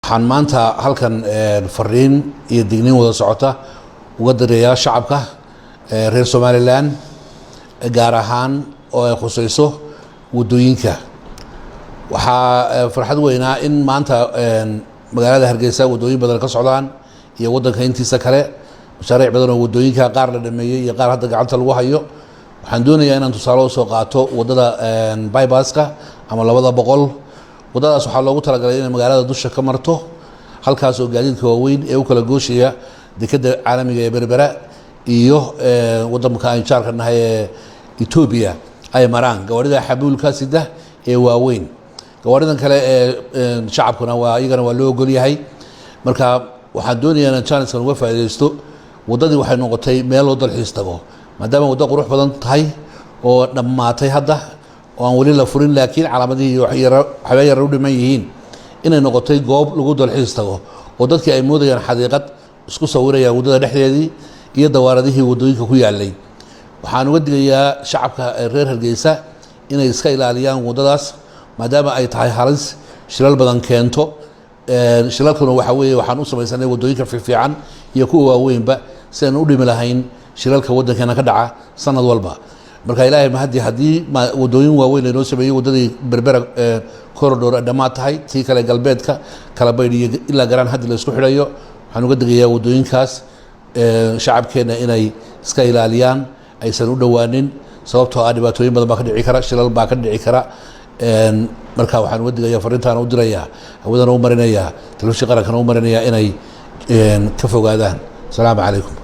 Waxaan maanta halkan fariin iyo digniin wada socota uga dirayaa shacabka reer Somaliland, gaar ahaan oo ay khusayso waddooyinka. Waxaa farxad weynaa in maanta magaalada Hargeysa waddooyin badan ka socdaan iyo waddanka intiisa kale, mashaariic badan oo waddooyinka qaar la dhameeyey iyo qaar hadda gacanta lagu hayo. Waxaan doonayaa inaan tusaale usoo qaato waddada bypasska ama 200. Waddadaas waxaa loogu talagalay inay magaalada dusha ka marto, halkaas oo gaadiidka waaweyn ee u kala gooshaya dekadda caalamiga ee Berbera iyo waddanka aan jaarka nahay ee Etoobiya ay maraan gawaarida xamuulka sida ee waaweyn. Gawaaridan kale ee shacabkuna waa iyagana waa loo ogol yahay. Marka waxaan doonayaa inaan chancekan uga faa'iidaysto. Waddadii waxay noqotay meel loo dalxiis tago, maadaama waddo qurux badan tahay oo dhammaatay hadda oo aan weli la furin, laakiin calaamadihii waxyaaba yar u dhiman yihiin, inay noqotay goob lagu dalxiis tago oo dadkii ay moodayaan xadiiqad, isku sawirayaan waddada dhexdeedii iyo dawaaradihii waddooyinka ku yaalay. Waxaan uga digayaa shacabka reer Hargeysa inay iska ilaaliyaan waddadaas, maadaama ay tahay halis shilal badan keento. Shilalkuna waxaa weeye, waxaan u samaysanay waddooyinka fiifiican iyo kuwa waaweynba si aan u dhimi lahayn shilalka waddankeena ka dhaca sanad walba. Marka Ilaahay mahadii, haddii waddooyin waaweyn laynoo sameeyey, waddadii Berbera Corridor ay dhammaad tahay, tii kale galbeedka kala baydh iyo ilaa Garaan haddi la isku xidhayo, waxaan uga digayaa waddooyinkaas shacabkeenna inay iska ilaaliyaan, aysan u dhowaanin, sababtoo ah dhibaatooyin badan baa ka dhici kara, shilal baa ka dhici kara. Marka waxaan uga digayaa, fariintaana u dirayaa, hawadana u marinayaa, telefishin qarankana u marinayaa inay ka fogaadaan. Asalaamu calaykum.